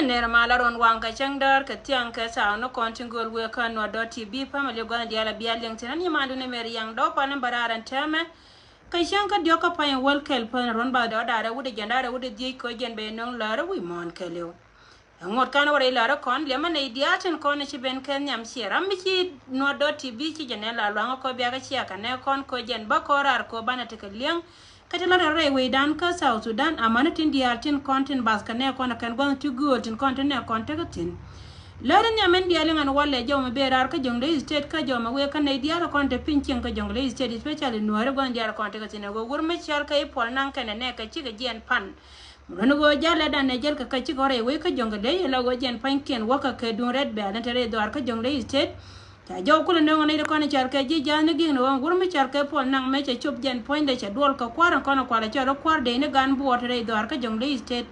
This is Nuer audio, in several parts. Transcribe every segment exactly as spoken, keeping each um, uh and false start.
Nɛr ma la ruɔ̱n waŋ kɛ cäŋ däär kɛ thiaŋ kɛ thaak ni kɔn tin gööl wëë kä Nuɔt dot T V family gua̱n diaal a bia liŋ thi̱n. An yɛ mandun ɛmɛ Riaŋ Dɔw Pal in bä raar ɛn täämɛ. Kɛ cäŋ kä diɔ̱k kä pa̱ny wäl kɛl pän ruɔ̱n bathdɛ ɔ da̱rɛ wut ɛ jiɛn da̱rɛ wut ɛ dhiec kɛ ɔ jiɛn bɛ nöŋ läär ɛ wi̱i̱ muɔ̱ɔ̱n kɛɛliw. Ɛŋot kan wä rɛy läär ɛ kɔn liɛmä nɛy diaal tin kɔn ci ben kɛ nhiam ciɛ ram mi ci Nuɔt dot T V ci jɛ nɛ la luaŋä kɔ biakä ciɛ kɛ nɛ kɔn kɔ jɛn bä kɔ raar kɔ banɛ tekɛ liɛŋ. Kä ti la rɛl rɛy wecdan kä South Sudan amäni tin diaal tin kɔn tin bath kɛ nɛ kɔn kɛn gua̱n ti gööl tin kɔn tin nɛ kɔn tekɛ thi̱n. Läär in nhiam in diaal in ɣän walɛ jɔw mi ben raar kä Jonglei State kä jɔw mi wëë kä nɛy diaal kɔn te piny cieŋ kä Jonglei State, especially Nuääri gua̱n diaal kɔn tekɛ thi̱n ɛ ɣöö wur mi cɔal kɛ i̱ Puɔl Naŋ kɛnɛ nɛ kɛ cikɛ jiɛn pan. Mun ɣöö jalɛ dan ɛ jäl kɛ kä cikɛ rɛy wec kä Jonglei la ɣöö jɛn pa̱nykiɛn wäkä kɛ duŋ Red Belt in te rɛy dhɔaar kä Jonglei State. Ca jɔw kulɛ nööŋ nɛy ti kɔn cɔal kɛ ji̱ ja̱a̱th ni gi̱i̱k ni ɣöö wur mi cɔal kɛ Puɔl Naŋ mɛ cɛ cop jɛn puɔ̱nydɛ cɛ duɔl kɛ kua̱r in kɔn kualɛ cɔal kua̱r dee ni gan buɔɔt rɛy dhɔaar kä Jonglei State.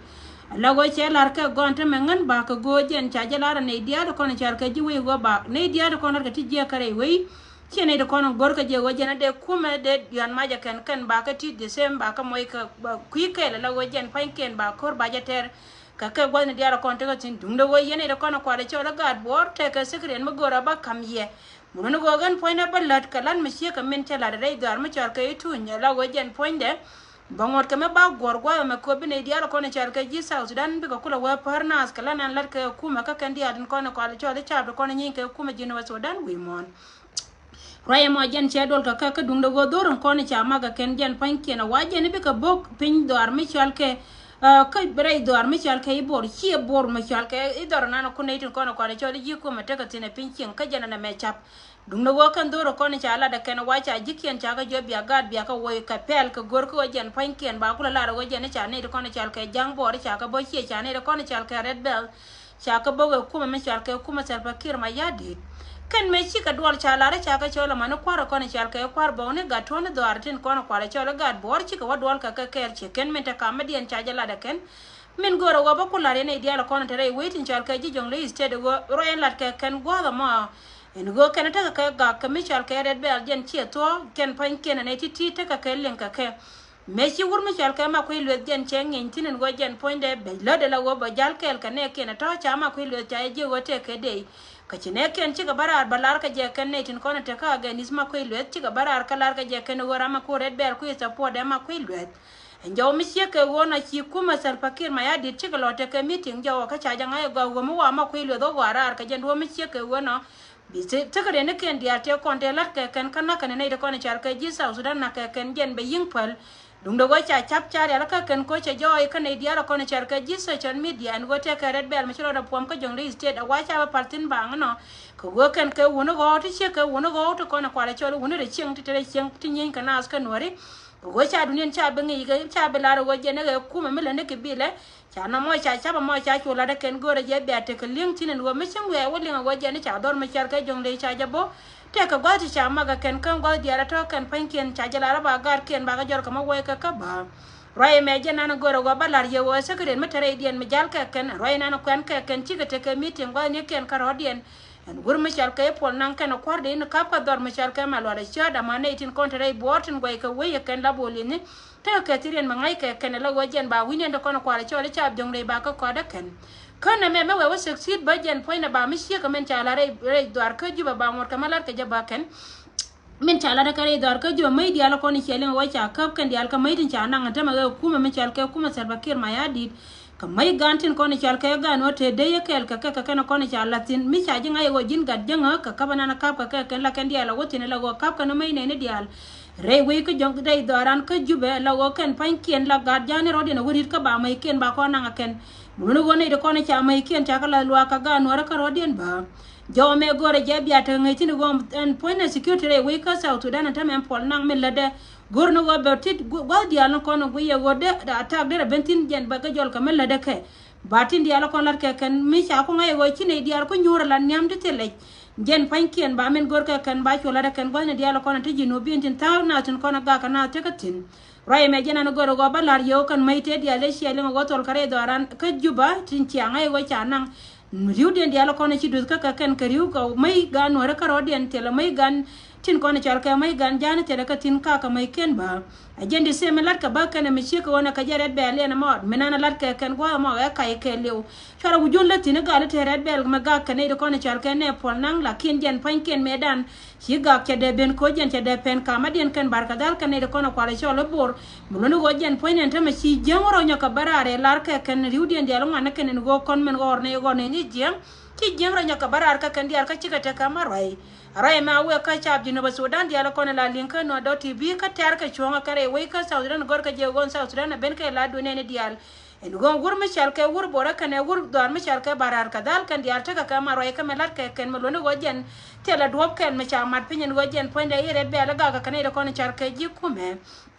Ala ɣöö cɛ lar kɛ gɔn tämɛ ŋän ba kɛ go̱o̱r jɛn ca jɛ lar nɛy diaal ti kɔn cɔal kɛ ji̱ wec ɣöö ba nɛy diaal ti kɔn lar kɛ ti jiɛk kɛ rɛy wec. Ciɛ nɛy ti kɔn go̱r kɛ jɛ ɣöö jɛn a dee kumɛ dee yɔ̱a̱n macɛ kɛn kɛn ba kɛ ti the same ba kɛ mɔc kɛ kui̱ kɛɛl ala ɣöö jɛn pa̱nykiɛn ba ko̱r ba jɛ tɛr. Kɛ kɛ gua̱thni diaal kɔn tekɛ thi̱n duŋdɛ ɣöö yɛn nɛy ti kɔn kualɛ cɔl i̱ gaat buɔɔr tekɛ secretary mi go̱o̱r a bä ka̱m yɛ. Mun ni ɣöö ɣän puɔ̱nydɛ bä lät kɛ la̱t mi ciek kɛ min cɛ la̱t rɛy dhɔaar mi cɔal kɛ i̱ tuny ala ɣöö jɛn puɔ̱nydɛ. Bä ŋuɔ̱t kɛ mi ba guɔ̱r gua̱a̱th ɛmɛ köp bi nɛy diaal kɔn cɔal kɛ ji̱ South Sudan bikɛ kulɛ wä päär naath kɛ la̱t nan la̱t kɛ kumɛ kä kɛn diaal tin kɔn kualɛ cɔl i̱ caap ti kɔn nyiny kɛ kumɛ ji̱ ni wä Sudan wi̱i̱ muɔ̱ɔ̱n. Ruac ɛmɔ jɛn cɛ duɔl kɛ kä kä duŋdɛ ɣöö dho̱r in kɔn ca mak ɛ kɛn jɛn pa̱nykiɛn ɛ wa jɛn i̱ bikɛ bo̱k piny dhɔaar mi cɔal kɛ kä rɛy dhɔaar mi cɔal kɛ i̱ Bor ciɛ Bor mi cɔal kɛ i̱ dhɔr nan kun nɛy tin kɔn ɛ kɔn ɛ cɔl i̱ ji̱ kumɛ tekɛ thi̱n ɛ piny cieŋ kä jɛn ɛn ɛmɛ cap. Duŋdɛ ɣöö kɛn dho̱r ɛ kɔn ca lat ɛ kɛn ɛ wa ca ji̱kiɛn ca kɛ jiɔ bia gaat bia kɛ woi kɛ pɛl kɛ go̱r kä ɣöö jɛn pa̱nykiɛn ba kulɛ lar ɛ ɣöö jɛn i̱ ca nɛy ti kɔn ɛ cɔal kɛ ja̱ŋ Bor i̱ ca kɛ bä ciɛ ca nɛy ti kɔn ɛ cɔal kɛ Red Belt. Ca kɛ bä wee kumɛ mi cɔal kɛ kumɛ Salva Kiir Mayardit. Kɛn mëë cikɛ duɔl ca lar ca kɛ cɔl ɛmɔ ni kua̱r kɔn cɔal kɛ kua̱r bɔk ni gat tuɔ̱n dhɔaar tin kɔn kual cɔl i̱ gat buɔɔr cikɛ wä duɔl kɛ kɛ kɛɛl ciɛ kɛn min te kam mi diɛn ca jɛ lat ɛ kɛn. Min go̱o̱rɛ wä bä ku lar yɛn i̱ diaal kɔn te rɛy wec tin cɔal kɛ ji̱ Jonglei State ɣöö ruac ɛn lat kɛ kɛn gua̱a̱th ɛmɔ. Ɛn ɣöö kɛn tekɛ kɛ gak kɛ mi cɔal kɛ Red Belt jɛn ciɛ thuɔ̱ɔ̱ kɛn pa̱nykiɛn ɛn ɛ ti̱ti̱ tekɛ kɛ liŋ kɛ kɛ. Mëë ci wur mi cɔal kɛ Makuei Lueth jɛn cɛ ŋi̱ny thi̱n ɛn ɣöö jɛn puɔ̱nydɛ bɛc lätdɛ la ɣöö bɛ jal kɛɛl kɛ nɛɛkiɛn ɛ tɔ̱ ca Makuei Lueth ca jɛ jiök ɣöö tëëkɛ dey. Kä ci nɛɛkiɛn cikɛ bä raar bä lar kɛ jɛ kɛn nɛy tin kɔn ɛ tekä against Makuei Lueth cikɛ bä raar kä lar kɛ jɛ kɛn ɣöö ram ɛ ko̱r Red Belt kui̱ support ɛ Makuei Lueth. Ɛn jɔw mi ciek kɛ ɣöö nɔ ci kumɛ Salva Kiir Mayardit cikɛ lɔ tekɛ meeting jɔw ɛ kä ca jɛ ŋa̱c ɛ gɔaa ɣöö mi wa Makuei Lueth ɣöö gɔaa raar kɛ jɛn duɔ̱ɔ̱p mi ciek kɛ ɣöö nɔ. Bi thikɛ rɛn ni kɛn diaal tëë kɔn tëë la̱t kɛ kɛn kä na̱k kɛn nɛy ti kɔn cɔal kɛ ji̱ South Sudan na̱k kɛ kɛn jɛn bɛ yi̱ŋ päl. Duŋdɛ ɣöö ca ca̱p ca rial kä kɛn ko̱ cɛ jɔɔy kä nɛy diaal kɔn cɔal kɛ ji̱ social media ɛn ɣöö tëë kɛ Red Belt mi ci rɔɔdɛ puɔ̱m kä Jonglei State ɛ wa ca bä pal thi̱n baŋ inɔ. Kɛ ɣöö kɛn kɛ wuni ɣɔw ti ciek kɛ wuni ɣɔw ti kɔn kualɛ cɔl wuni rɛ cieŋ ti te rɛ cieŋ ti nyieny kɛ naath kä nuɔ̱ri. Kɛ ɣöö ca duniɛn ca bi ŋi̱i̱c kɛ ca bi lar ɣöö jɛn ɛ ɣɛ kumɛ mi lä ni kɛ bilɛ. Ca nɔmɔ ca cap ɛmɔ ca cu lat ɛ kɛn go̱o̱rɛ jɛ bia tekɛ li̱eŋ thi̱n ɛn ɣöö mi cäŋ wiaa wä liŋ ɛ ɣöö jɛn i̱ ca dhɔr mi cɔal kɛ Jonglei ca jɛ bo̱. Tëëkɛ gua̱th ti ca mak ɛ kɛn kä gua̱th diaal ɛ tɔ̱ kɛn pa̱nykiɛn ca jɛ lar ɛ ba gaatkiɛn bakɛ jɔr kɛ mi wä ɛ kɛ kä bä. Ruac ɛmɛ jɛn nan ɛ go̱o̱rɛ ɣöö bä la̱r yɛ ɣöö secretary mi te rɛydiɛn mi jal kɛ kɛn ruac nan ɛ kuɛn kɛ kɛn cikɛ tekɛ meeting gua̱thnikiɛn kä rɔ̱diɛn. Ɛn wur mi cɔal kɛ i̱ Puɔl Naŋ kɛn ɛ kua̱r dee ni ka̱p kä dhɔr mi cɔal kɛ Malual ɛ ciöt ama nɛy tin kɔn te rɛy buɔɔr tin guɔy kɛ wec ɛ kɛn la bol yɛn ni. Tekɛ kɛ thiriɛn mi ŋa̱ckɛ kɛn ala ɣöö jɛn ba wi̱ndiɛn ti kɔn kual cɔl i̱ caap Jonglei ba kä kɔt ɛ kɛn. Kä nɛmɛ mi wee wä succeed bä jɛn puɔ̱nydɛ ba mi ciek kɛ min ca la rɛy, rɛy dhuaar kä Juba ba ŋuɔ̱t kɛ mi lat kɛ jɛ ba kɛn. Min ca lat kɛ rɛy dhuaar kä Juba mäc diaal kɔn i̱ ciɛ liŋ wä ca käp kɛn diaal kä mäc tin ca naŋ ɛn tämɛ ɣɛ kumɛ mi cɔal kɛ kumɛ Salva Kiir Mayardit. Kɛ mäc gan tin kɔn i̱ cɔal kɛ gan wä te dee yɛ kɛɛl kɛ kɛ kɛ kɛn kɔn i̱ ca lath thi̱n mi ca ji̱ ŋa̱c ɛ ɣöö ji̱n gat jäŋä kɛ käp ɛnan ɛ ka̱p kɛ kɛ kɛn la kɛn diaal ɛ wä thi̱n ɛ la ɣöö ka̱p kɛn mäc nɛy ni diaal. Rɛy wec kä jɔŋ rɛy dhɔran kä Jubɛ la ɣöö kɛn pa̱nykiɛn la gat ja̱a̱ni rɔ̱diɛn a wä ri̱t kä ba mäckiɛn ba kɔn naŋ a kɛn. Mun ni ɣöö nɛy ti kɔn ca mäckiɛn ca kɛ lath luaak kɛ gaat Nuäärä kä rɔ̱diɛn bä. Jɔw mɛ go̱o̱rɛ jɛ bia te ŋäc thi̱n ɣöö ɛn puɔ̱nynɛ security rɛy wec kä South Sudan ɛn täämɛ ɛn Puɔl Naŋ min lätdɛ. Go̱o̱r ni ɣöö bɛ tit gua̱th diaal ni kɔn guiyɛ ɣöö dee attack derɛ ben thi̱n jɛn bɛ kɛ jɔl kɛ min lätdɛ kɛ. Ba tin diaal kɔn lat kɛ kɛn mi ca ku ŋa̱c ɛ ɣöö ci nɛy diaal ku nyuur ala nhiam ti thilɛc. Jɛn pa̱nykiɛn ba min go̱r kɛ kɛn ba cu lat ɛ kɛn gua̱thni diaal kɔn ti ji̱ nuɔ̱ɔ̱p bi̱i̱n tin tha̱a̱k naath tin kɔn ɛ gak kɛ naath tekɛ thi̱n. Ruac ɛmɛ jɛn an go̱r ɛ ɣɔɔ bä la̱r yio̱w kɛn mäc tëë diaal ëë ciɛ liŋ ɛ ɣöö thɔl kɛ rɛy dhɔran kä Juba tin cia ŋa̱c ɛ ɣöö ca naŋ. Ri̱wdiɛn diaal kɔn ci duth kä kɛ kɛn kɛ ri̱w kɛ mäc gaat Nuäärä kä rɔ̱diɛn thilɛ mäc gaat Tin kɔn cɔal kɛ mäc gan ja̱a̱n thilɛ kä thi̱n kakä mäc ken bä. Ɛ jɛn di same lat kɛ bä kɛn ɛ mi ciek kɛ ɣöö nɛ kɛ jɛ Red Belt liɛn ɛmɔ mi nan ɛ lat kɛ kɛn gua̱a̱th ɛmɔ ɛ kac kɛ liw. Cuarɛ wi̱c jun lät thi̱n i̱ gal i̱ te Red Belt mi gak kɛ nɛy ti kɔn cɔal kɛ nɛ puɔl naŋ lakin jɛn pua̱nykiɛn mëëdan. Ci gak cɛ dee ben ko̱ jɛn cɛ dee pɛn kamadiɛn kɛn barkɛ dhal kɛn nɛy ti kɔn kual cɔl i̱ bor. Mi luɔ̱n i̱ ɣöö jɛn pua̱nyniɛn tämɛ ci jiäŋ rɔ nyɔk kɛ bä raar ɛ lar kɛ kɛn ri̱wdiɛn diaal ŋuan ni kɛn in ɣöö kɔn min ɣɔr nɛy ɣɔr nɛy ni jiäŋ. Ci jiäŋ rɔ nyɔk kɛ bä raar kɛ kɛn diaal kä cikɛ tekɛ ma ruac. Ruac ɛmɛ a wek kä cap Jinub Sudan diaal kɔn la liŋ kä Nuer dot T V kä tɛ̈r kɛ cuɔ̱ŋ kä rɛy wec kä South Sudan gɔr kä jɛ ɣöö South Sudan a ben kɛ la duunɛ ni diaal. Ɛn ɣöö wur mi cɔal kɛ wur borä kɛnɛ wur dhɔaar mi cɔal kɛ ba raar kɛ dhal kɛn diaal tekɛ kɛ ma ruac kä mi la̱t kɛ kɛn mi luɔ̱n i̱ ɣöö jɛn thilɛ duɔ̱ɔ̱p kɛn mi ca mat piny ɛn ɣöö jɛn puɔ̱nydɛ i̱ Red Belt gak kɛ kɛn i̱ ti kɔn cɔal kɛ ji̱ kumɛ.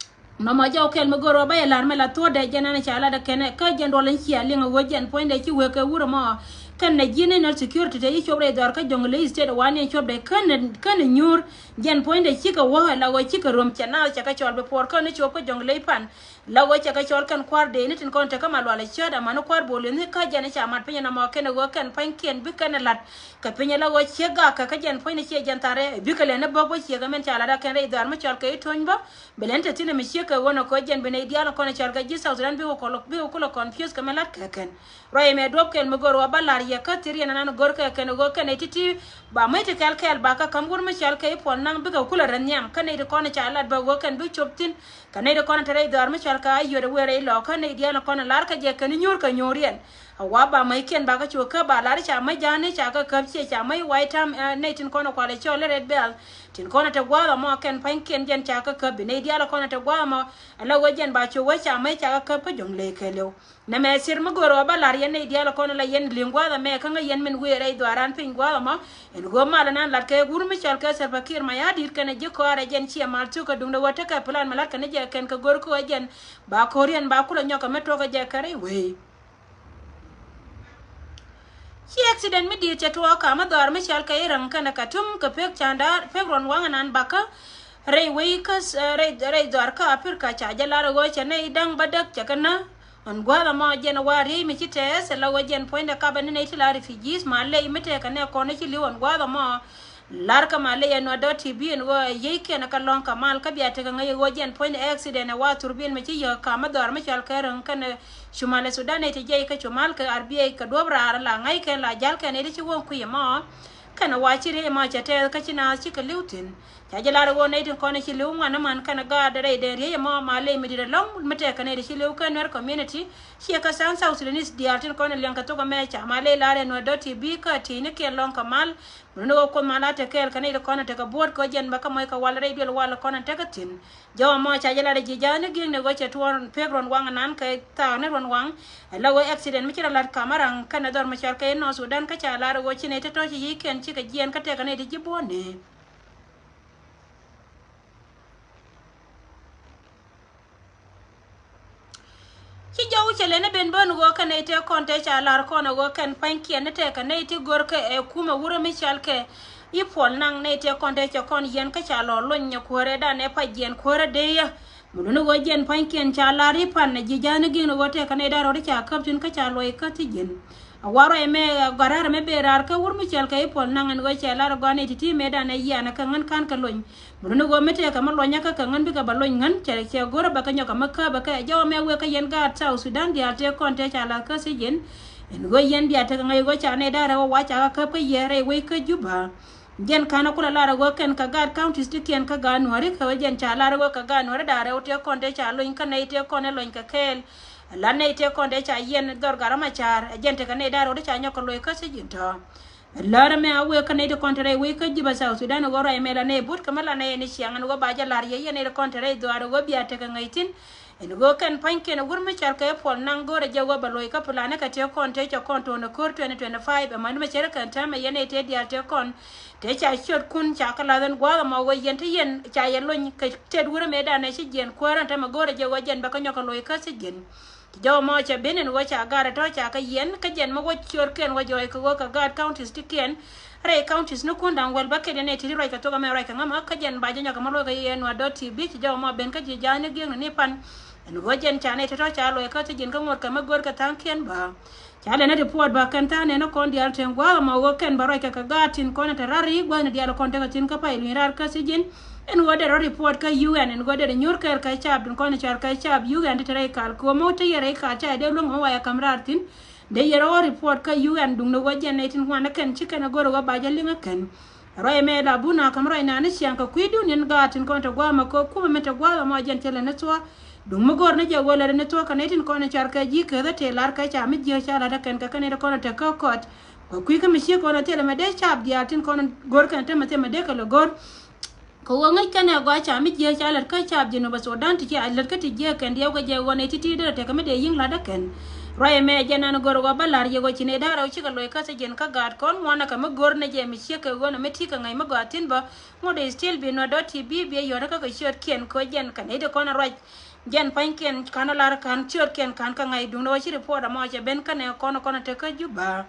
Nɔmɔ jɔw kɛl mi go̱r wä bä yɛ lar mi la thuɔ̱ɔ̱dɛ jɛn an ca lat ɛ kɛn kä jɛn duɔl in cia liŋ ɛ ɣöö jɛn puɔ̱nydɛ ci wek kɛ wur ɛmɔ. Kɛn nɛ ji̱n inner security te ci cop rɛy dhɔr kä Jonglei State wa ni cop dɛ kɛn kɛn nyuur. Jɛn puɔ̱nydɛ cikɛ wä la ɣöö cikɛ rom cɛ naath cɛ kɛ cɔl bi puɔr kɛn ni cop kä Jonglei pan. La ɣöö cɛ kɛ cɔl kɛn kua̱r dee ni tin kɔn te kä ma lual ɛ ciöt amäni kua̱r bol in ni kä jɛn ca mat piny nɔmɔ kɛn ɛ ɣöö kɛn pua̱nykiɛn bi kɛn ɛ lat. Kɛ piny ɛ la ɣöö ciek gak kɛ kä jɛn puɔ̱nydɛ ciɛ jɛn thar ɛ bikɛ lɛn ni bäk wä ciek ɛmɛn ca lat ɛ kɛn rɛy dhɔr mi cɔl kɛ i̱ Tony bä. Bi lɛn te thi̱n ɛmɛ ciek kɛ ɣöö nɔ kɛ jɛn bi nɛy diaal kɔn cɔal kɛ ji̱ South Sudan bikɛ kɔl bikɛ kulɛ confuse kɛ mɛ lat kɛ kɛn. Ruac ɛmɛ duɔ̱p kɛl mi go̱r wä bä la̱r yɛ kä thiriɛn ɛnan go̱r kɛ kɛn ɣöö kɛn nɛy ti̱ti̱ ba mäc ti kɛl kɛɛl ba kä ka̱m wur mi cɔal kɛ i̱ puɔl naŋ bikɛ kulɛ rɛn nhiam kä nɛy ti kɔn ca lat bä ɣöö kɛn bi cop thi̱n. Kɛ nɛy ti kɔn te rɛy dhɔaar mi cɔal kɛ a yuet ɛ wëë rɛy lɔ kä nɛy diaal kɔn la̱r kɛ jɛ kɛn nyuur kɛ nyuuriɛn. A wa ba mäc kiɛn ba kä cu kä ba la̱r ca mäc ja̱a̱ni ca kä käp ciɛ ca mäc wac ta̱a̱m nɛy tin kɔn kualɛ cɔl i̱ Red Belt. Tin kɔn te gua̱a̱th ɛmɔ kɛn pa̱nykiɛn jɛn ca kä käp bi nɛy diaal kɔn te gua̱a̱th ɛmɔ. Ala wee jɛn ba cu wee ca mäc ca kä käp kä Jonglei kɛɛliw. Nɛmɛ thir mi go̱o̱r ɣöö bä la̱r yɛn nɛy diaal kɔn la yɛn li̱ŋ gua̱a̱th ɛmɛ kä ŋäc yɛn min wëë rɛy dhuaaran piny gua̱a̱th ɛmɔ. Ɛn ɣöö mal ɛnan la̱t kɛ wur mi cɔal kɛ Salva Kiir Mayardit kɛnɛ ji̱ kɔaarɛ jɛn ciɛ mal thuk kɛ duŋdɛ wä tekɛ plan mi la̱t kɛn jɛ kɛn kɛ go̱r kɛ wä jɛn ba ko̱riɛn ba kulɛ nyɔk kɛ mi tuɔk kɛ jɛ kɛ rɛy wëë. Ci accident mi di̱i̱t cɛ tuɔɔk ka̱m mi dhɔaar mi cɔal kɛ i̱ Räŋ kɛnɛ Katum kɛ pek ca̱a̱n da̱a̱r pek ruɔ̱n waŋ ɛnan bakä. Rɛy wec kä rɛy dhɔaar kä Aprika ca jɛ lar ɣöö cɛ nɛy da̱ŋ bädäk cɛ kɛ nä. Ɣän gua̱a̱th ɛmɔ jɛn ɛ wa riey mi ci tɛɛth ɛ la ɣöö jɛn puɔ̱nydɛ kapɛ ni nɛy ti la refugees ma ley mi tɛkɛ nɛ kɔn ci li̱w ɣän gua̱a̱th ɛmɔ. Lar kä ma ley ɛ nuɔt dɔ̱r ti bi ɛn ɣöö ɛ yiey kiɛn ɛ kɛ lɔ̱ŋ kɛ mal kä bia tekɛ ŋäc ɛ ɣöö jɛn puɔ̱nydɛ accident ɛ wa thurbiɛn mi ci yäk ka̱m mi dhɔaar mi cɔal kɛ Räŋ kɛnɛ Cumalɛ Sudan nɛy ti jiɛc kä Cumal kɛ R B I kɛ duɔ̱p raar la ŋa̱ckɛn la ja̱lkɛn nɛy ti ci wä kui̱ ɛmɔ. Kɛnɛ wa ci riey ɛmɔ cɛ tɛɛth kä ci naath cikɛ li̱w thi̱n. Ca jɛ lar ɣöö nɛy tin kɔn ci li̱w ŋuan ɛmɔ kɛnɛ gaat rɛy dee riey ɛmɔ ma ley mi di̱t ɛlɔ̱ŋ mi tɛkɛ nɛy ti ci li̱w kɛ Nuer community. Ciɛ kɛ tha̱a̱ŋ South Sudanese diaal tin kɔn liɛŋ kɛ thok ɛmɛ ca ma ley lar ɛ nuɔt dɔ̱r ti bi kä ti̱i̱nikiɛn lɔ̱ŋ kɛ mal. Mun ni ɣöö Kuoth ma la te kɛɛl kɛ nɛy ti kɔn tekɛ buɔ̱ɔ̱t kɛ jɛn bɛ kä mɔc kɛ wal rɛy duël wal kɔn tekɛ thi̱n. Jɔw ɛmɔ ca jɛ lat ɛ ji̱ ja̱a̱ni gi̱i̱kni ɣöö cɛ tuɔɔn pek ruɔ̱n waŋ ɛnan kɛ thaakni ruɔ̱n waŋ. Ɛ la ɣöö accident mi ci rɔ lat ka̱m ɛ Räŋ kɛnɛ dhɔr mi cɔal kɛ i̱ North Sudan kä ca lar ɣöö ci nɛy ti tɔ̱ ci yiëëkiɛn cikɛ jiɛɛn kä tɛkɛ nɛy ti ji̱ buɔ̱ɔ̱tni. Ci jɔw cɛ leni ben ben ɣöö kɛ nɛy tëë kɔn tëë ca la̱r kɔn ɛ ɣöö kɛn pa̱nykiɛn ni tëë kɛ nɛy ti gör kɛ ɛ kumɛ wurä mi cɔal kɛ i̱ Puɔl Naŋ nɛy tëë kɔn tëë cɛ kɔn yɛn kä ca lɔ lony nyɛ kuäärɛ dan ɛ pac jiɛn kuäärä dee yä. Mi luni ɣöö jiɛn pa̱nykiɛn ca la̱r i̱ pan ɛ ji̱ ja̱a̱ni gi̱n ɣöö tëë kɛ nɛy da̱r rɔɔd ca käp thi̱n kä ca luɔc kä thi̱c ji̱n. A wa ruac mɛ gɔ̱a̱r raar mɛ ben raar kä wur mi cɔal kɛ i̱ Puɔl Naŋ ɛn ɣöö cɛ lar ɛ gɔaa nɛy ti̱ti̱ mëëdan ɛ yian ɛ kɛ ŋän ka̱n kɛ lony. Mun ni ɣöö mi tëëkɛ mi luɔnyä kä kɛ ŋän bikɛ bɛ lony ŋän cɛ cɛ go̱rä bɛ kɛ nyɔk kɛ mi kääpä kɛ jɔwä mɛ wek kä yɛn gaat South Sudan diaal tëë kɔn tëë ca la̱th kä thi̱c yɛn. Ɛn ɣöö yɛn bia tekɛ ŋäc ɣöö ca nɛy da̱rɛ wä wac ca kɛ käp kä yɛ rɛy wec kä Juba. Jɛn ka̱n a kulɛ lar ɛ ɣöö kɛn kɛ gaat counties ti kiɛn kä gaat Nuääri kɛ ɣöö jɛn ca lar ɛ ɣöö kɛ gaat Nuääri da̱rɛ wä tëë kɔn tëë ca lony kä nɛy tëë kɔn ɛ lony kɛ kɛɛl. Ɛ la nɛy tëë kɔn tëë ca yiɛn dhɔr Gat Macar ɛ jɛn tekɛ nɛy da̱rɛ wä ti ca nyɔk kɛ loc kä thi̱c yɛn tɔ̱. Lärä mɛ a wëë kä nɛy ti kɔn te rɛy wec kä Juba South Sudan ɛ ɣöö ruac mɛ la nɛy but kä mi la nɛy ɛn ciaŋ ɛn ɣöö ba jɛ la̱r yɛ yɛn nɛy ti kɔn te rɛy dhuaar ɛ ɣöö bia tekɛ ŋäc thi̱n. Ɛn ɣöö kɛn pa̱nykiɛn ɛ wur mi cɔal kɛ Puɔl Naŋ go̱o̱rɛ jɛ ɣöö bɛ loc kä plan ni kɛ tëë kɔn tëë cɛ kɔn to̱n ɛ ko̱r twenty twenty-five ɛmani mi cɛ rɛ kɛn täämɛ yɛn nɛy tëë diaal tëë kɔn tëë ca ciötkun ca kɛ la̱th ɛn gua̱a̱th ɛmɔ wee yɛn te yɛn ca yɛ lony kɛ tet wurä mëëdan ɛ ci jiɛn kuäärä ɛn täämɛ go̱o̱rɛ jɛ ɣöö jɛn bɛ kä nyɔk kɛ loc kä thi̱c ji̱n. Ci jɔw ɛmɔ cɛ ben ɛn ɣöö ca gat ɛ tɔ̱ ca kɛ yiɛn kä jɛn mi wä ciötkiɛn wä jɔɔc kɛ ɣöö kɛ gaat counties tikiɛn. Rɛy counties ni kun da̱ŋ wäl bä kɛn yɛn ɛ ti̱ti̱ ruac kɛ thok ɛmɛ ruac kɛ ŋämä kä jɛn ba jɛ nyɔk kɛ mi luɔc kɛ yɛn nuɔt dɔ̱r ti bi ci jɔw ɛmɔ ben kä ji̱ ja̱a̱ni gi̱eŋni ni pan. Ɛn ɣöö jɛn ca nɛy tɔ̱tɔ̱ ca luɔc kä thi̱ji̱n kä ŋot kɛ mi görkɛ tha̱a̱ŋkiɛn bä. Ca lɛ ni report ba kɛn tha̱a̱ŋ nɛn ni kɔn diaal teŋ gua̱a̱th ɛmɔ ɣöö kɛn bɛ ruac kɛ kɛ gaat tin kɔn in te raar i̱ gua̱a̱th ni diaal kɔn tekɛ thi̱n kä pay luny raar kä thi̱ji̱n. Ɛn ɣöö derɛ rɔ report kä U N ɛn ɣöö derɛ nyuur kɛɛl kɛ caap tin kɔn in car kɛ caap U N ti te rɛy kal kɛ ɣöö mi wä te yɛ rɛy kal ca yɛ dee luäŋ kɛ mi wa yɛ ka̱m raar thi̱n. Dee yɛ rɔ report kä U N duŋ ni ɣöö jɛn nɛy tin ŋuan ni kɛn ci kɛn a go̱r ɣöö ba jɛ liŋ ɛ kɛn. Ruac ɛmɛ la bun a ka̱m ruac naan ni ciaŋ kɛ kui̱dun in gaat tin kɔn te gua̱a̱th ɛmɔ kɛ kumɛ min te gua̱a̱th ɛmɔ jɛn cɛ lɛ ni thuɔ̱k. Duŋ mi go̱r ni jɛ wee lät ni thuɔ̱k kɛ nɛy tin kɔn in car kɛ ji̱ keth ɛ tëë lar kɛ ca mi jiääk ca la̱t ɛ kɛn kɛ kɛ nɛy ti kɔn in te kä kɔt. Kɛ kui̱ kä mi ciek kɔn in thilɛ mɛ dee caap diaal tin kɔn in go̱r kɛn te mɛ thil mɛ dee kɛ lɛ go̱r. Kɛ ɣöö ŋäc kɛn ɛ gɔaa ca mi jiääk ca lät kä caap Jinub Sudan ti ci a lät kä ti jiääk kɛn diɛw kɛ jɛ ɣöö nɛy ti̱ti̱ derɛ tekɛ mi dee yi̱ŋ la̱t ɛ kɛn. Ruac ɛmɛ jɛn an go̱r ɣöö bä la̱r yɛ ɣöö ci nɛy da̱ŋ rɛw cikɛ loc kä thi̱ji̱n kä gaat kɔn ŋuan ɛ kɛ mi go̱r ni jɛ mi ciek kɛ ɣöö nɛ mi ti̱i̱ kɛ ŋäc mi gɔaa thi̱n bä. Ŋot ɛ still bi nuɔt dɔ̱t ti bi bi ɛ yɔ̱t kä kɛ ciötkiɛn kɛ ɣöö jɛn kɛ nɛy ti kɔn ɛ ruac. Jɛn pa̱nykiɛn ka̱n ɛ lar ka̱n ciötkiɛn ka̱n kɛ ŋa̱c duŋdɛ ɣöö ci report ɛmɔ cɛ ben känɛ kɔn kɔn ɛ te kä Juba.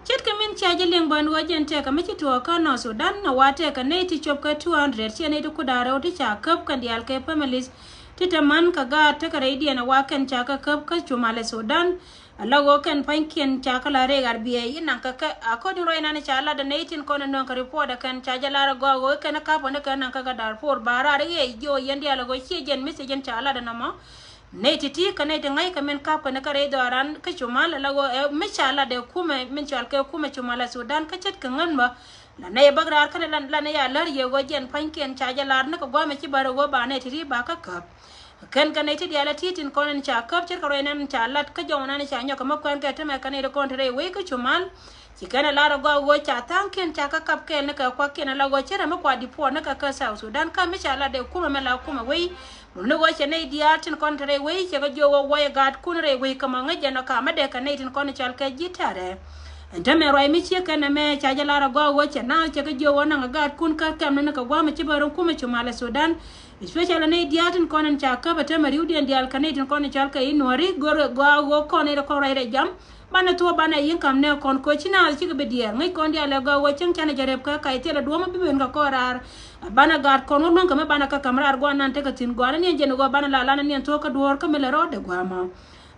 Ce̱tkɛ min cia jɛ liŋ bä ɛn ɣöö jɛn tɛkɛ mi ci tuɔɔk kä North Sudan ɛ wa tɛkɛ nɛy ti cop kɛ two hundred ciɛ nɛy ti kuda rɛw ti ca käp kɛn diaal kɛ families ti te man kɛ gaat tekɛ rɛydiɛn ɛ wa kɛn ca kɛ käp kä Cumalɛ Sudan. Ala ɣöö kɛn pa̱nykiɛn ca kɛ la rɛy ar biɛy inaŋ kɛ kɛ according ruac nan ca lat ɛ nɛy tin kɔn ɛ nööŋ kɛ report ɛ kɛn ca jɛ lar ɛ gɔaa ɣöö kɛn ɛ ka̱p ɣän ɛ kɛn naŋ kɛ kɛ Darfur ba raar ɛ ɣɛɛ jiö yɛn diaal ɛ ɣöö ciɛ jɛn message in ca lat ɛ nɔmɔ. Nɛy ti̱ti̱ kɛ nɛy ti ŋa̱ckɛ min ka̱pkɛ ni kä rɛy dhɔaaran kä Cumal ala ɣöö ɛ mi ca lat ɛ kumɛ min cɔal kɛ kumɛ Cumalɛ Sudan kä ce̱tkɛ ŋän bä. La nɛy ɛ bäk raar kä ni la nɛy a lär yɛ ɣöö jɛn pa̱nykiɛn ca jɛ lar ni kɛ gua̱a̱mɛ ci bär ɛ ɣöö ba nɛy ti̱ti̱ ba kä käp. Kɛn kɛ nɛy ti diaal ɛ ti̱ti̱ tin kɔn in ca käp ce̱tkɛ ruac nan ca lat kä jɔw nan ca nyɔk kɛ mi kuɛn kɛ tämɛ kɛ nɛy ti kɔn te rɛy wec kä Cumal. Ci kɛn ɛ lar ɛ gɔaa ɣöö ca tha̱a̱ŋkiɛn ca kä kap kɛɛl ni kɛ kuakiɛn ala ɣöö ce̱t ɛ mi kua deport ni kɛ kä South Sudan kä mi ca lat ɛ kumɛ mi la kumɛ wec. Mun ni ɣöö cɛ nɛy diaal tin kɔn te rɛy wec cɛ kɛ jiök ɣöö wuɔcɛ gaatkun rɛy wec kä mɔ ŋäc jɛn ɔ ka̱m mi dee kɛ nɛy tin kɔn cɔal kɛ ji̱ tɛ̈rɛ. Ɛn te mɛ ruac mi ciek kɛn ɛmɛ ca jɛ lar ɛ gɔaa ɣöö cɛ naath cɛ kɛ jiök ɣöö naŋ ɛ gaatkun kä kɛmni ni kɛ gua̱a̱mɛ ci bä run kumɛ Cumalɛ Sudan. Especially nɛy diaal tin kɔn ɛn ca käp ɛ te mɛ ri̱wdiɛn dial kɛ nɛy tin kɔn cɔal kɛ i̱ Nuɔ̱ri go̱r ɛ gɔaa ɣöö kɔn nɛy ti kɔn ruac rɛy jam. Banɛ thuɔ̱k banɛ yi̱n ka̱m nɛ kɔn koci naath cikɛ bi diɛɛr ŋäc kɔn diaal ɛ gɔaa ɣöö cieŋ canɛ jɛ rep kä kac thilɛ duɔ̱ɔ̱m bi ben kɛ kɔn raar. Banɛ gaat kɔn wä luäŋ kɛ mi banɛ kä ka̱m raar gua̱n nan tekɛ thi̱n gɔaa ni niɛn jɛn ɣöö banɛ la lanɛ niɛn thuɔ̱k kä duɔ̱ɔ̱r kä mi lɛ rɔɔdɛ gua̱a̱mɔ.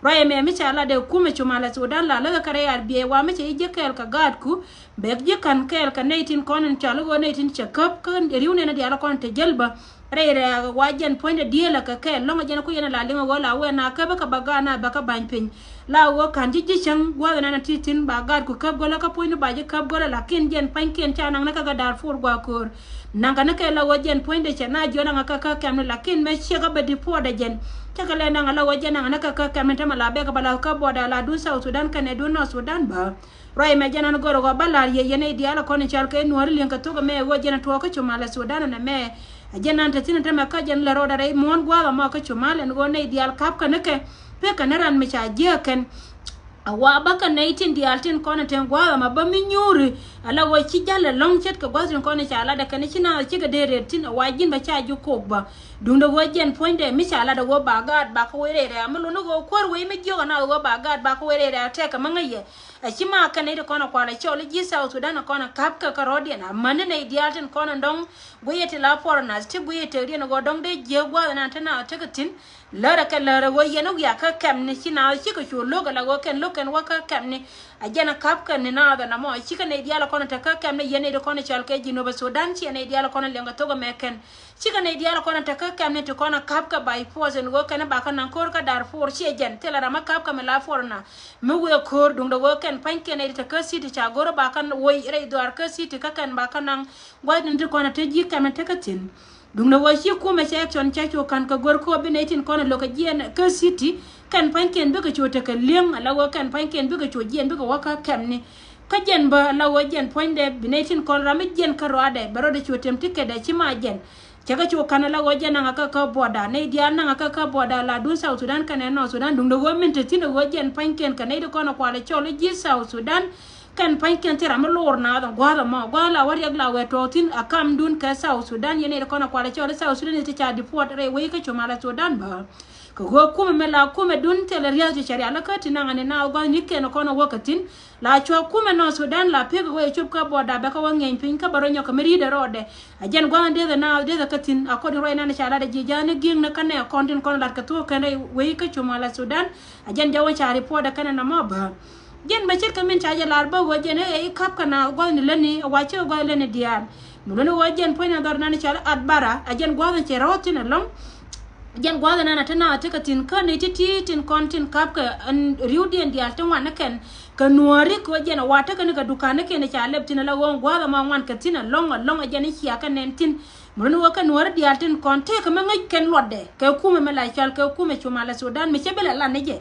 Ruac ɛmɛ mi ca latdɛ kumɛ Cumalɛ Sudan la läkɛ kä rɛy ar biɛy wa mi cɛ ji̱ jiäk kɛɛl kɛ gaatkun. Bɛk ji̱ ka̱n kɛɛl kɛ nɛy tin kɔn in cɔal i̱ ɣöö nɛy tin cɛ käp kä ri̱w nɛn diaal kɔn te jäl bä. Rɛy rɛɛk wa jɛn puɔ̱nydɛ diëëlä kɛ kɛɛl lɔ̱ŋ jɛn ku yɛn la liŋ ɛ ɣöö la wɛn a käp kä bä gaat na bä kä ba̱ny piny. La ɣöö ka̱n ji̱ ji̱ cäŋ gua̱th ɛn an ti thi̱n ba gaatku käp gölä kä puɔ̱nydu ba ji̱ käp gölä lakin jɛn pa̱nykiɛn ca naŋ ni kä kä Darfur gua̱a̱ köör. Naŋ kɛ ni kɛɛl la ɣöö jɛn puɔ̱nydɛ cɛ na jiɔn aŋa kä kä kɛmni lakin mɛ ciɛ kä bɛ deport ɛ jɛn. Cä kɛ lɛ naŋ la ɣöö jɛn aŋa ni kä kä kɛmni tämɛ la bɛk bä la kä border la dun South Sudan kɛnɛ dun North Sudan bä. Ruac mɛ jɛn an gör ɣɔɔ bä la̱r yɛ yɛn i̱ diaal ɛ kɔn i̱ cɔal kɛ Nuɔ̱ɔ̱ri li̱eŋ kɛ thok ɛmɛ ɛ ɣöö jɛn ɛ tuɔɔk kä Cumalɛ Sudan ɛn ɛmɛ. Ɛ jɛn an te thi̱n ɛ tämɛ kä jɛn lɛ rɔɔdɛ rɛy muɔ̱ɔ̱n gua̱a̱th ɛmɔ kä Cumalɛ ɛn ɣöö nɛy diaal ka̱p kɛn ikɛ. Pek kɛn i̱ ran mi ca jiääk kɛn. A wa bä kɛ nɛy tin diaal tin kɔn ɛ teŋ gua̱a̱th ɛmɔ bä mi nyuuri. Ala ɣöö ci jäl ɛlɔ̱ŋ ce̱tkɛ gua̱a̱th tin kɔn i̱ ca latdɛ kɛn i̱ ci naath cikɛ dee rɛt thi̱n ɛ wa ji̱n bä ca ji̱ kok bä. Duundɛ ɣöö jɛn puɔ̱nydɛ mi ca latdɛ ɣöö ba gaat ba kä wee rɛy rɛ̈ɛ̈ mi luni ɣöö kuäär wee mi jiök ɛ naath ɣöö ba gaat ba kä wee rɛy rɛ̈ɛ̈ tɛkɛ mi ŋäc yɛ. A ci ma kɛn nɛy ti kɔn a kual a cɔl i̱ ji̱ South Sudan a kɔn a ka̱p kɛ kärɔɔdiɛn a mäni nɛy diaal tin kɔn in dɔ̱ŋ guiyɛ ti la foreigners ti guiyɛ tëkdiɛn a ɣöö dɔ̱ŋ dee jiääk gua̱a̱th inan te na tekɛ thi̱n. Lärɛ kɛ lärɛ ɣöö yɛn i̱ wiak kä kɛmni ci naath cikɛ cu lo̱k ala ɣöö kɛn lo̱k kɛn wä kä kɛmni. A jɛn a ka̱p kɛn ni naath ɛn amɔ cikɛ nɛy diaal a kɔn a te kä kɛmni yɛn nɛy ti kɔn a cɔl kɛ Jinub Sudan ciɛ nɛy diaal a kɔn a liɛŋ kɛ thok ɛmɛ kɛn. Cikɛ nɛy diaal kɔn in te kä kɛmni ti kɔn in ka̱pkɛ by force in ɣöö kɛn in ba kä naŋ ko̱r kä Darfur ciɛ jɛn thilɛ ram mi ka̱pkɛ mi la foreigner. Mi wëë ko̱r duundɛ ɣöö kɛn pa̱nykiɛn nɛy ti te kä city ca go̱r in ba kä woc rɛy dhuaar kä city kä kɛn ba kä naŋ gua̱thni ti kɔn in te ji̱ kɛmni te kä thi̱n. Duundɛ ɣöö ci kumɛ cɛ action cɛ cu ka̱n kɛ go̱r ko̱r bi nɛy tin kɔn in lo̱k kɛ jiɛn kä city kɛn pa̱nykiɛn bikɛ cu tekɛ li̱eŋ ala ɣöö kɛn pa̱nykiɛn bikɛ cu jiɛn bikɛ wä kä kɛmni. Kä jɛn bä la ɣöö jɛn puɔ̱nydɛ bi nɛy tin kɔn ram mi jiɛn kä rɔaadɛ bɛ rɔɔdɛ cu tem ti kɛtdɛ ci ma jɛn. Cɛ kɛ cu ka̱n la ɣöö jɛn naŋ kä kä border nɛy diaal naŋ kä kä border la dun South Sudan kɛnɛ North Sudan duundɛ ɣöö min te thi̱n ɛ ɣöö jɛn pa̱nykiɛn kɛ nɛy ti kɔn ɛ kual ɛ cɔl i̱ ji̱ South Sudan. Kɛn pa̱nykiɛn thil ram mi loor naath ɛn gua̱a̱th ɛmɔ gua̱a̱th la wä riɛk la wɛ tuɔɔk thi̱n a kamdun kɛ South Sudan yɛn nɛy ti kɔn ɛ kual ɛ cɔl i̱ South Sudan i̱ ti ca deport rɛy wec kä Cumalɛ Sudan bä. Kɛ ɣöö kumɛ mɛ la kumɛ dun thilɛ ria̱th ti cɛ rial kä ti naŋ ani na gua̱thni kɛn kɔn wä kä thi̱n. La cua kumɛ North Sudan la pek ɣöö cop kä border bɛ kä wä ŋiɛny piny kä bɛ rɔ nyɔk kɛ mi ri̱t ɛ rɔɔdɛ. A jɛn gua̱thni deth ɛ na deth ɛ kä thi̱n, a kɔn ruac nan ca lat ɛ ji̱ ja̱a̱ni gi̱i̱ŋ ni kä nɛ kɔn tin kɔn lat kɛ thuɔ̱k kɛn rɛy wei kä cum ala Sudan. A jɛn jɛ wä ca report ɛ kɛn ɛ na mɔ bä. Jɛn bɛ ce̱tkɛ min ca jɛ lar bä ɣöö jɛn ɛ i̱ ka̱p kɛ na gua̱thni lätni ɛ wa cä gua̱thni lätni diaal. Mi luni ɣöö jɛn puɔ̱ny na dhɔr nan cɔal Atbara, a jɛn gua̱thni cɛ rɔ̱ thi̱n ɛlɔ̱ŋ. Jɛn gua̱thni nan a te na te kɛ thi̱n kä ni ti̱ti̱ tin kɔn tin ka̱p kɛ ɛn ri̱wdiɛn diaal ti ŋuan ni kɛn. Kɛ nuɔ̱ɔ̱ri kɛ ɣöö jɛn ɛ wa tekɛ ni kɛ duka̱n ni kɛn ca lɛp thi̱n ala ɣöö gua̱thni mɔ ŋuan kɛ thi̱n ɛlɔ̱ŋ ɛlɔ̱ŋ, a jɛn i̱ cia kɛ nɛn thi̱n. Mi luni ɣöö kɛ nuɔ̱ɔ̱ri diaal tin kɔn tëëkɛ mi ŋäc kɛn luɔtdɛ kɛ kumɛ mi la cɔal kɛ kumɛ cum ala Sudan mi cɛ bi lɛ lan ni jɛ.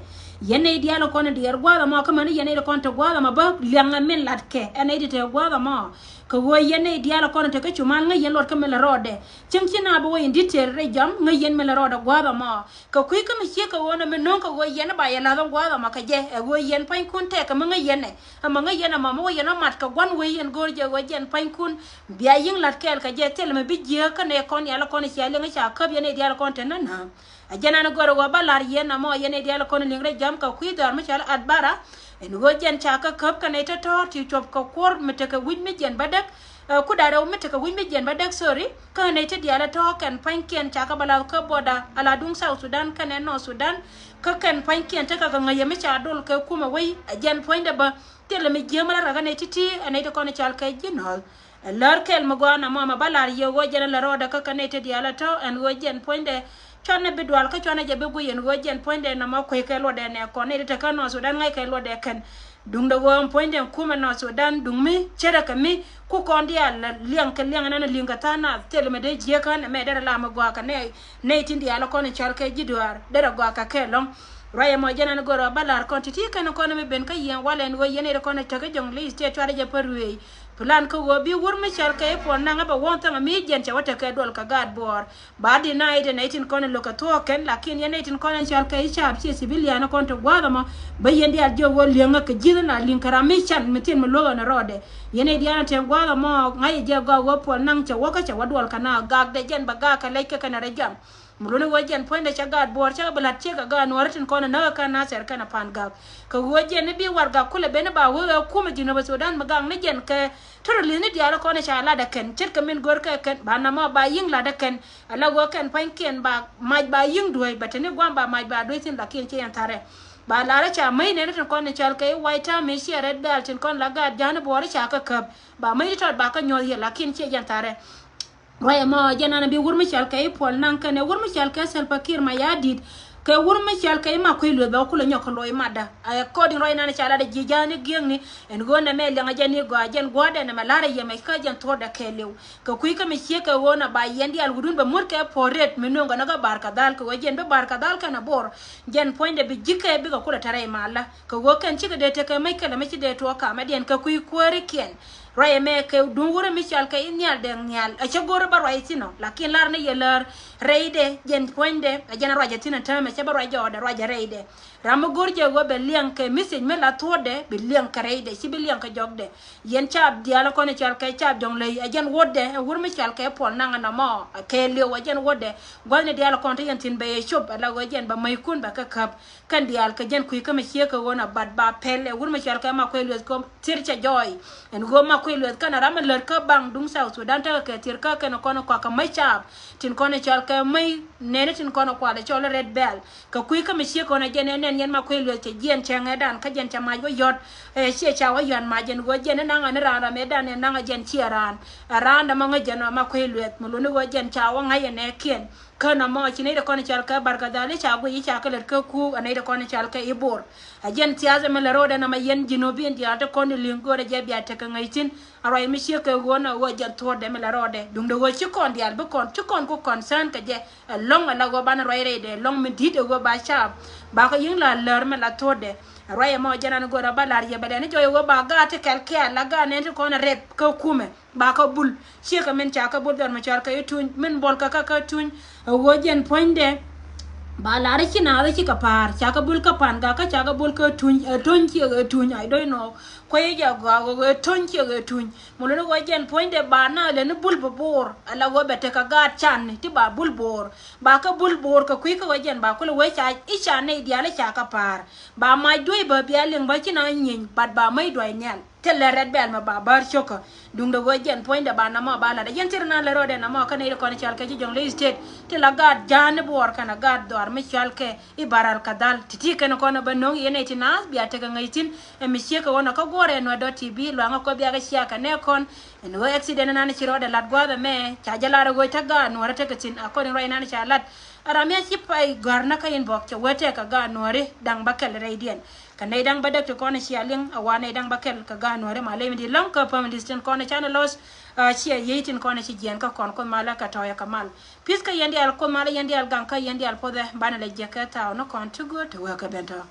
Yɛn nɛy diaal kɔn diɛɛr gua̱a̱th ɛmɔ kä mäni yɛn nɛy kɔn te gua̱a̱th ɛmɔ bä liɛŋɛ min latkɛ ɛn nɛy ti te gua̱a̱th ɛmɔ. Kɛ ɣöö yɛn nɛy diaal kɔn te kä cumal ŋäc yɛn luɔt kä min lɛ rɔɔdɛ. Cieŋ ci na bi wä in detail rɛy jam ŋäc yɛn min lɛ rɔɔdɛ gua̱a̱th ɛmɔ. Kɛ kui̱ kä mi ciek kɛ ɣöö nɛ mi no̱o̱ŋ kɛ ɣöö yɛn ba yɛ la̱th ɛn gua̱a̱th ɛmɔ kɛ jɛ ɛ ɣöö yɛn pa̱nykun tɛk kɛ mi ŋäc yɛn ɛ. Ɛmɔ ŋäc yɛn ɛmɔ mi wä yɛn ɔ mat kɛ gua̱n wei yɛn go̱o̱r jɛ ɣöö jɛn pa̱nykun. Bia yi̱ŋ la̱t kɛɛl kɛ jɛ thil mi bi jiääk kä nɛ kɔn yal kɔn cia liŋ ca käp yɛn nɛy diaal kɔn te nä nä. A jɛn an gör ɣöö bä lar yɛn amɔ yɛn nɛy diaal kɔn liŋ rɛy jam kɛ kui̱ dhɔr mi cɔal Atbara. Ɛn ɣöö jɛn ca kä käp kɛ nɛy tɔ̱tɔ̱ ti cuɔp kɛ kuɔr mi tekɛ wi̱c mi jiɛn bädäk. Ɛ, ku da̱rɛ mi tekɛ wi̱c mi jiɛn bädäk, sorry. Kä nɛy ti diaal tɔ̱ kɛn pa̱nykiɛn ca kä bä lath kä border ala duŋ South Sudan kɛnɛ North Sudan. Kä kɛn pa̱nykiɛn tekɛ kɛ ŋäc yɛ mi ca dol kɛ kumɛ wei. A jɛn puɔ̱nydɛ bä thilɛ mi jiääk mi lar kɛ kɛ nɛy ti̱ti̱ ɛ nɛy ti kɔn cɔal kɛ ji̱ nɔ̱th. Ɛ lär kɛl mi gɔaa na mɔ mɛ bä lar yɛ ɣöö jɛn lɛ rɔɔdɛ kä kɛ nɛy ti diaal ɛ tɔ̱ ɛn ɣöö jɛn puɔ̱nydɛ. Cuanɛ bi dual kä cuanɛ jɛ bi guic ɛn ɣöö jɛn puɔ̱nydɛ na mɔ kueckɛ luɔtdɛ nɛ kɔn nɛy ti te kä North Sudan ŋa̱ckɛ luɔtdɛ kɛn. Duundɛ ɣöö ɛn puɔ̱nydɛ kumɛ North Sudan duŋ mi ce̱tkɛ mi ku kɔn diaal liɛŋ kɛ liɛŋ ɛn an liŋ kɛ tha̱a̱ŋ na thil mɛ dee jiäkä nɛ mɛ derɛ la mi gɔaa kɛ nɛy, nɛy tin diaal kɔn cɔal kɛ ji̱ duaar derɛ gɔaa kɛ kɛ lɔ̱ŋ. Ruac ɛmɔ jɛn an gör ɔ bä la̱r kɔn ti̱ti̱ kɛn kɔn mi ben kä yɛn walɛ ɛn ɣöö yɛn nɛy ti kɔn cä kä Jonglei State cuarɛ jɛ pär ruëëc. Plan kä ɣöö bi wur mi cɔal kɛ i̱ Puɔl Naŋ ɛ bɛ wuɔ̱ŋ thäŋ mi jiɛn cɛ wä tekɛ duɔl kɛ gaat Buɔɔr. Ba di na ite nɛy tin kɔn in lo̱k kɛ thuɔ̱ɔ̱k kɛn, lakin yɛn nɛy tin kɔn in cɔal kɛ i̱ caap ciɛ civilian kɔn te gua̱a̱th ɛmɔ. Bä yɛn diaal jiök ɣöö li̱eŋä kɛ ji̱th na li̱ŋ kɛ ram mi can mi thi̱n mi luäk ɛn rɔɔdɛ. Yɛn nɛy diaal in te gua̱a̱th ɛmɔ ŋa̱c ɛ jɛ gɔaa ɣöö Puɔl Naŋ cɛ wäkä cɛ wä duɔl kɛ na gakdɛ jɛn bɛ gak kɛ lɛc kɛ kɛn rɛ jam. Mi luni ɣöö jɛn puɔ̱nydɛ cɛ gaat Buɔɔr cɛ kɛ bi la̱t ciek kɛ gaat Nuɔɔri tin kɔn in näk kɛ Nasir kɛn a Pan Gak. Kɛ ɣöö jɛn ni bi warɛgak kulɛ ben ni ba wee ɛ kumɛ Jinub Sudan mi gak ni jɛn kɛ terrorist ni diaal kɔn ca lat ɛ kɛn ce̱tkɛ min gör kɛ kɛn ba namɔ ba yi̱ŋ lat ɛ kɛn. Ala ɣöö kɛn pa̱nykiɛn ba mac ba yi̱ŋ dueec bɛ te ni gua̱a̱m ba mac ba dueec thi̱n lakin ci yɛn tharɛ. Ba lar ɛ ca mäc nɛn tin kɔn cɔal kɛ i̱ White Army ciɛ Red Belt tin kɔn la gaat ja̱a̱n Buɔɔr ca kɛ käp. Ba mäc ti tɔt ba kɛ nyuɔ̱th yɛ lakin ci yɛn tharɛ. Ruac ɛmɔ jɛn an bi wur mi cɔal kɛ i̱ Puɔl Naŋ kɛnɛ wur mi cɔal kɛ Salva Kiir Mayardit. Kɛ wur mi cɔal kɛ i̱ Makuei Lueth bɛ kulɛ nyɔk kɛ loc matdä. According ruac nan ca lat ji̱ ja̱a̱ni gi̱eŋni. Ɛn ɣöö nɛmɛ liɛŋɛ jɛn i̱ gɔaa jɛn gua̱a̱dɛ nɛmɛ la̱rɛ yɛ mɛ kä jɛn thuɔ̱ɔ̱dɛ kɛɛliw. Kɛ kui̱ kä mi ciek kɛ ɣöö na ba yɛn diaal wutdun bɛ muɔ̱t kɛ puɔ̱ɔ̱r rɛt mi nööŋ kɛ nä kä Bar Kadhal kɛ ɣöö jɛn bi Bar Kadhal kɛn a Bor. Jɛn puɔ̱nydɛ bi ji̱ kɛ bikɛ kulɛ tɛrɛ i̱ malä. Kɛ ɣöö kɛn cikɛ dee tekɛ mec kɛlɛ mi ci dee tuɔɔk kamɛ diɛn kɛ kui̱ kuäärikiɛn. Ruac ɛmɛ kɛ duŋ wurɛ mi cɔal kɛ i̱ Nhial Dɛŋ Nhial. Ɛ cä go̱rä bä ruac thi̱n ɔ. Lakin lar ni yɛ lär rɛydɛ jɛn puɔ̱nydɛ. Ɛ jɛn ruac ɛ thi̱n ɛ täämɛ cä bä ruac jɔɔdɛ ruac ɛ rɛydɛ. Ram mi go̱r jɛ ɣöö bɛ liɛŋ kɛ message mi la thuɔ̱ɔ̱dɛ bi liɛŋ kɛ rɛydɛ ci bi liɛŋ kɛ jɔkdɛ. Yɛn caap diaal kɔn cɔal kɛ caap Jɔŋley ɛ jɛn wuɔ̱tdɛ ɛ wur mi cɔal kɛ Puɔl Naŋ ɛ nɔmɔ ɛ kɛɛliw ɛ jɛn wuɔ̱tdɛ. Gua̱thni diaal kɔn te yɛn thi̱n bɛ yɛ cop ɛ la ɣöö jɛn bɛ mäckun bɛ kä käp. Kɛn diaal kɛ jɛn kui̱ kä mi ciek kɛ ɣöö na bat ba pɛl ɛ wur mi cɔal kɛ Makuei Lueth kɛ thir cɛ jɔɔy. Ɛn ɣöö Makuei Lueth kɛn ram mi lät kä baŋ duŋ South Sudan tekɛ kɛ thir kä kɛn kɔn kɔak kɛ mäc caap. Tin kɔn cɔal kɛ mäc nɛni tin kɔn kual cɔl Red Belt. Kɛ kui̱ kä mi ciek kɔn ɛ jɛn ɛ nɛn yɛn Makuei Lueth cɛ jiɛn cɛ ŋɛɛdan kä jɛn cɛ mac wä yɔt. Ɛ ciɛ ca wä yɔt mac ɛn ɣöö jɛn ɛ naŋ ɛ ni raan ram ɛ dan ɛ naŋ ɛ jɛn ciɛ raan. Ɛ raan dämɔ ŋäc jɛn ɛ Makuei Lueth mi luni ɣöö jɛn ca wä ŋa̱c ɛ nɛɛkiɛn. Kä nɔmɔ ci nɛy ti kɔn cɔal kɛ Bar Kadhal i̱ ca guic i̱ ca kɛ lät kä kuuk ɛ nɛy ti kɔn cɔal kɛ i̱ Bor. Ɛ jɛn thiath ɛmɛ lɛ ro̱o̱dɛ nɔmɔ yɛn Jinubin diaal ti kɔn i̱ li̱ŋ go̱o̱rɛ jɛ bia tekɛ ŋäc thi̱n. A ruac mi ciek kɛ ɣöö nɔ ɣöö jɛn thuɔ̱ɔ̱dɛ mi lɛ ro̱o̱dɛ duundɛ ɣöö ci kɔn diaal bi kɔn ci kɔn ku concern kɛ jɛ. Ɛlɔ̱ŋ ala ɣöö banɛ ruac rɛydɛ ɛlɔ̱ŋ mi di̱t ɛ ɣöö ba caap ba kɛ yi̱ŋ la lär mi la thuɔ̱ɔ̱dɛ. A ruac ɛmɔ jɛn an go̱o̱rɛ ba la̱r yɛ bɛ lɛn i̱ jɔɔc ɛ ɣöö ba gaat ti kɛl kɛɛl la gaat nɛn ti kɔn ɛ rɛp kä kumɛ. Ba kä bul ciek kɛ min ca kä bul dhɔr mi cɔal kɛ i̱ tuny min buɔl kɛ kä kä tuny. Ɛ ɣöö jɛn puɔ̱nydɛ ba lar i̱ ci naath i̱ ci kɛ pa̱a̱r ca kä bul kä Pan Gak kä ca kä bul kä tuny ɛ tuny ciek ɛ tuny I don't know. Kuec jɛ gɔaa ɣöö ɣöö töny ciɛ ɣöö tuny. Mɛ luni ɣöö jɛn puɔ̱nydɛ ba na leni bul bi bo̱o̱r. Ala ɣöö bɛ tekɛ gaat can ti ba bul bo̱o̱r. Ba kä bul bo̱o̱r kɛ kui̱ kä ɣöö jɛn ba kulɛ wee ca i̱ ca nɛy diaal i̱ ca kä pa̱a̱r. Ba mac duec bä bia liŋ bä ci na nyiny, but ba mäc duac nhial. Thilɛ rɛt bɛl mɛ ba bär cio̱kä. Duundɛ ɣöö jɛn puɔ̱nydɛ ba namɔ ba lat. Ɛ jɛn thir na lɛ rɔɔdɛ namɔ kä nɛy ti kɔn cɔal kɛ ji̱ Jonglei State. Ti la gaat ja̱a̱n i̱ buɔɔr kɛnɛ gaat dhɔaar mi cɔal kɛ i̱ Bahr el Ghazal. Ti̱ti̱ kɛn kɔn ɛ bä no̱o̱ŋ yɛn nɛy ti naath bia tekɛ ŋäc thi̱n. Ɛ mi ciekɛ ɣɔn ɛ kä guɔ̱ɔ̱rɛ Nuer dot T V luaŋä kɔ bia kɛ cia kɛ nɛ kɔn. Ɛn ɣöö accident nan ci rɔɔdɛ lat gua̱a̱th ɛmɛ ca jɛ lar ɛ ɣöö te gaat Nuɔ̱ɔ̱rä tekɛ thi̱n, according ruac nan ca lat. Ɛ ram ya ci pay gɔ̱a̱r nä kä inbox cɛ wee tekɛ gaat Nuɔ̱ɔ̱ri da̱ŋ bä kɛl rɛydiɛn. Kɛ nɛy da̱ŋ bä däk ti kɔn cia liŋ, a wa nɛy da̱ŋ bä kɛl kɛ gaat Nuɔ̱ɔ̱ri. Ma lem di lɔ̱ŋ kä family tin kɔn ca ni loss. Cia yiey tin kɔn ci jiɛn kä kɔn Kuoth malä kɛ tɔ̱ɔ̱yɛ kɛ mal. Peace kä yɛn diaal, Kuoth malä yɛn diaal, gaŋ kä yɛn diaal puɔthɛ. Banɛ lɛ jiɛk kɛ thaw ni kɔn ti go̱o̱r ti wee kɛ ben tɔ̱.